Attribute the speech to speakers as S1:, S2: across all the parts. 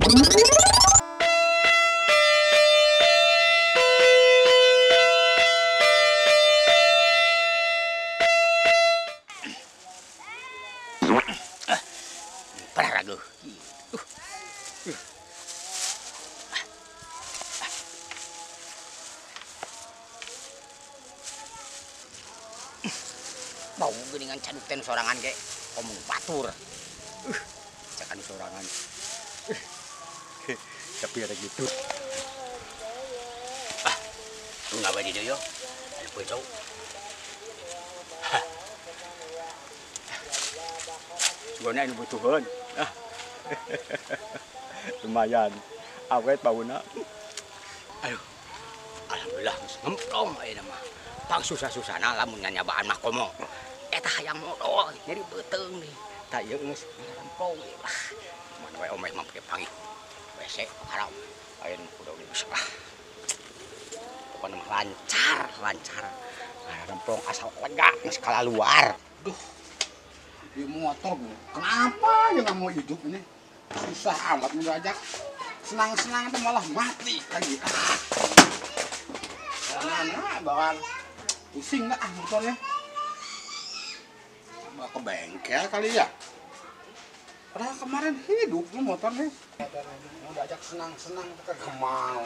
S1: Bau geuningan caduk teh sorangan ge omong batur. Cakan sorangan. Tapi ada gitu. Ah, enggak bae di dieu yo. Ada poe. Sugana anu butuheun. Lumayan. Awet bauna. Aduh. Alhamdulillah geus ngemplong ayeuna mah. Pang susah-susahna lamun nyanyabaan mah komo. Eta hayang modol nyeri beuteung nih. Tah ieu geus ngemplong lah. Mana we omeh mah pake panggih. WC haram. Ayeuna kudu geus ah. Pokona mah lancar, lancar. Ngemplong asal lega geus kalaluar.
S2: Duh. Di motor kenapa ya nggak mau hidup ini? Susah amat mau diajak. Senang-senang tuh malah mati lagi. Mana bawaan pusing nggak ah motornya? Bawa ke bengkel kali ya? Padahal kemarin hidup lu motornya. Mau diajak senang-senang kagak mau.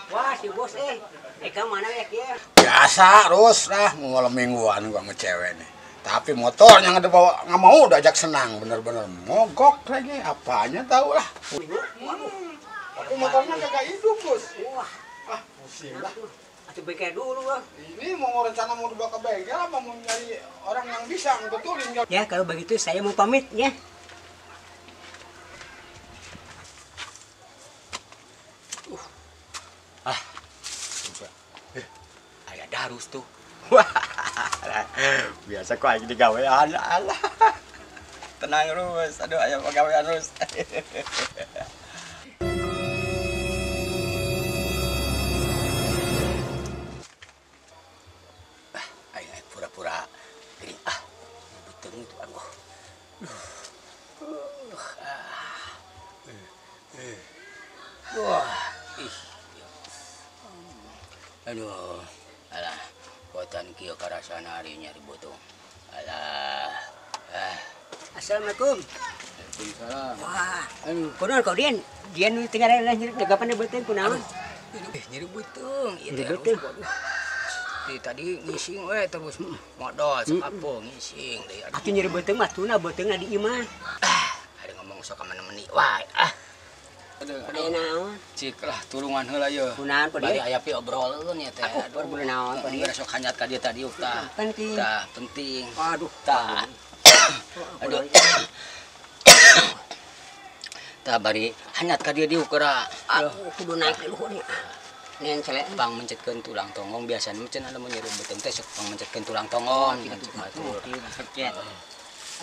S3: Wah si bos ke mana ya kia?
S2: Biasa terus lah mau malam mingguan gua sama cewek nih. Tapi motornya nggak dibawa, nggak mau diajak senang, bener-bener mogok lagi, apanya tahu lah. Tapi motornya kagak hidup bos.
S3: Wah,
S2: ah pusing lah.
S3: Atau bengkel dulu lah.
S2: Ini mau rencana mau dibawa ke bengkel apa mau nyari orang yang bisa ngebetulin?
S3: Ya kalau begitu saya mau pamit ya.
S1: Ah, ada Darus tuh. Wah, biasa kok aing digawean. Alah. Tenang Rus, aduh aya pagawean Rus. Ah, aing pura-pura geuning ah. Beuteung itu aduh. Wah, ih. Aduh, alah. Buatan kieu karasana ari nyari beuteung. Alah. Ah.
S3: Assalamualaikum.
S1: Waalaikumsalam.
S3: Wah, kunaon kau Dian? Dian nu tinggal nyeri dagapan beuteung kunaon?
S1: Nyeri beuteung ieu teh.
S3: Nyeri beuteung.
S1: Di tadi ngising we terus modal sakapo ngising deui.
S3: Atuh nyeri beuteung mah tuna beuteungna di imah.
S1: Ah, ada ngomong sok ka mana-meni wae. Ah. Aduh,
S3: aduh. Naon?
S1: Cik lah tulungan heula ye.
S3: Kunaon Pak
S1: Bari aya pi obroleun ya teh.
S3: Aduh, baru naon Pak Dian?
S1: Sok hanyat ka dieu tadi tah.
S3: Penting.
S1: Tah, penting.
S3: Aduh,
S1: tah. Aduh. Tah bari hanyat ka dieu dieu geura.
S3: Aduh, kudu naik di luhur nya. Nen celek
S1: pang mencetkeun tulang tonggong biasana mah cenah lamun nyeri beuteung teh sok pang mencetkeun tulang tonggong cek batur.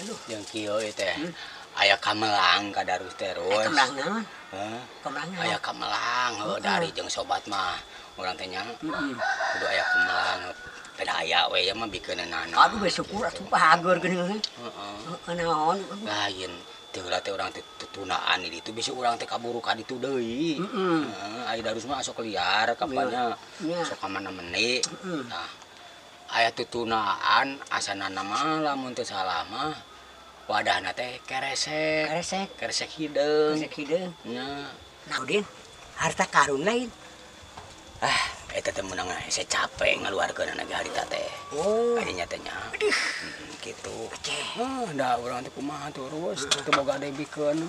S3: Aduh,
S1: jeung kieu teh. Aya kamelang ka Darus teh Rus.
S3: Kamelang naon?
S1: Hah?
S3: Kamelang naon?
S1: Aya kamelang heuh dari jeung sobat mah. Urang teh nya. Kudu aya kamelang. Teu aya we ieu mah bikeunana.
S3: Aduh bersyukur atuh pahageur geuning.
S1: Heeh.
S3: Heeh naon?
S1: Lain teu heula teh urang teh tutunaan di ditu bisi urang teh kaburu ka ditu deui. Heeh, aya Darus mah sok liar kapannya. Sok ka mana-meni. Nah, aya tutunaan asanana mah lamun teu salah mah wadahna teh keresek.
S3: Keresek.
S1: Keresek hideung.
S3: Keresek hideung.
S1: Nya.
S3: Nah, Udin, harta karun lain.
S1: Ah, eta teh meunang hese capek ngaluarkeunana ge harita teh.
S3: Oh.
S1: Adinya teh nya.
S3: Aduh.
S1: Gitu.
S3: Aceh.
S1: Heuh, da urang teh kumaha tuh Rus, teu boga deui bikeun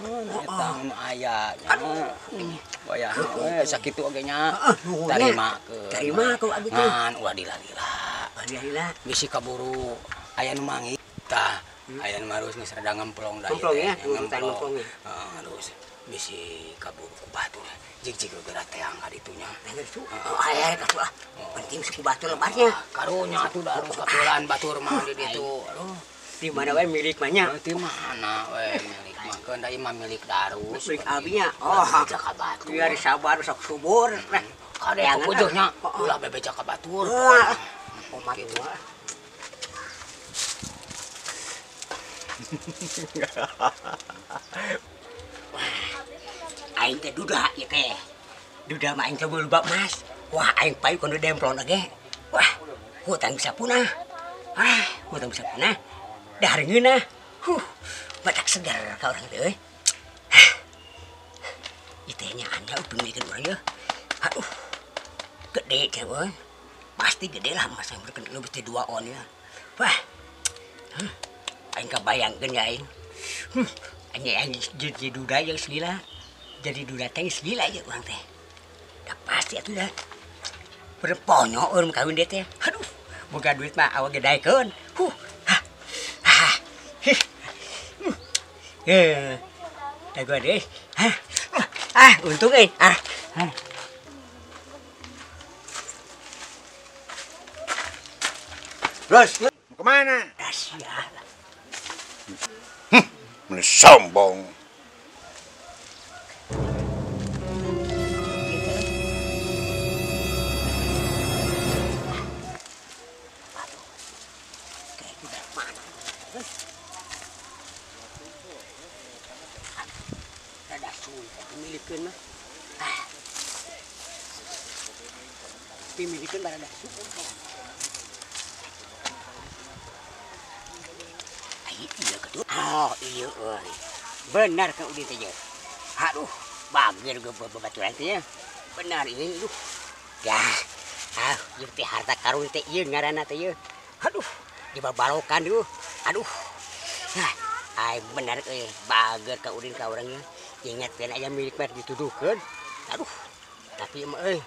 S1: eta nu aya nya.
S3: Aduh.
S1: Wayahna we sakitu oge nya.
S3: Heeh,
S1: Tarimakeun.
S3: Tarima ku abdi teh.
S1: Ngan ulah dilila.
S3: Ulah dilila.
S1: Bisi kaburu aya nu manggih. Tah, aya nu marus geus rada ngemplong da ieu
S3: Ngemplong
S1: teh.
S3: ya, ngemplong ya.
S1: Heeh, terus bisi kaburu ku batur. Jig-jig geura teang ka ditunya.
S3: Nah, itu. Oh, aya rek atuh ah. Penting suku batur lebarnya.
S1: Karunya atuh da harus kapilaan batur mah di ditu. Aduh,
S3: Di mana we milik mah nya?
S1: Di mana we milik mah keun da ieu mah milik Darus.
S3: Milik abinya. Oh,
S1: bebeja ka batur.
S3: Biar sabar sok subur. Nah,
S1: Kade kupujuhnya ulah bebeja ka batur.
S3: Wah. Omat
S1: Gitu.
S3: mah. Aing teh duda ieu teh. Duda mah aing teh loba emas. Wah, aing payu kono demplon ge. Wah, hutang bisa punah. Ah, hutang bisa punah. Dahar ngeunah. Huh, batak segar ka urang teh euy. Ieu teh nya anda pemilikan urang yeuh. Aduh. Gede teh euy. Pasti gede lah emas yang berken lebih teh 2 on ya. Wah. Aing kabayangkeun ya aing. Aing jadi duda yang selila. Jadi duda teh selila ieu urang teh. Dah pasti atuh dah. Berponyo urang kawin dia teh. Aduh, boga duit mah awak gedaikeun. Huh. Ha. Ha. Eh. Dah gua deh. Hah. Ah, untung euy. Ah.
S2: Terus, mau kemana?
S3: Rahasia.
S2: Mana sombong.
S3: Rada sulit pemilikan mah. Pemilikan rada sulit. Iya ketua. Oh iya euy. Benar ka Udin teh. Aduh, bager ge babaturan teh. Benar ieu aduh. Ya. Ah, ieu teh harta karun teh ieu ngaranna teh ieu. Aduh, dibabalokan duh. Aduh. Nah, ai benar euy, bager ka Udin ka urang ieu. Ingatkeun aya milik mah dituduhkeun. Aduh. Tapi mah euy,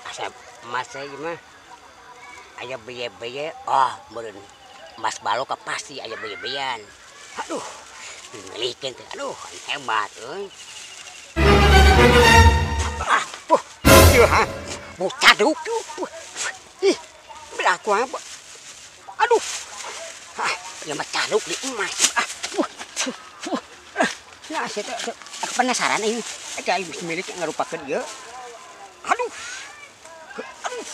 S3: asa emas ieu mah aya beye-beye, oh meureun emas balok pasti aya beye-beyan. Aduh, dimilikeun teh. Aduh, hebat euy. Ah, puh. Ieu ha. Bocah duk. Ih, belaku apa? Aduh. Ah, ieu mah caduk di emas. Ah, puh. Puh. Nah, saya teh aku penasaran ini. Eta aing geus milik ngarupakeun ieu. Aduh. Aduh.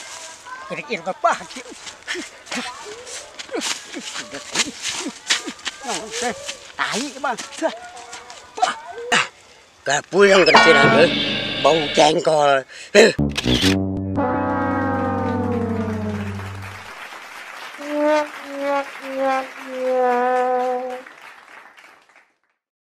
S3: Gerek ieu bahagia. Tai bang. Pulang ke sini, bau jengkol.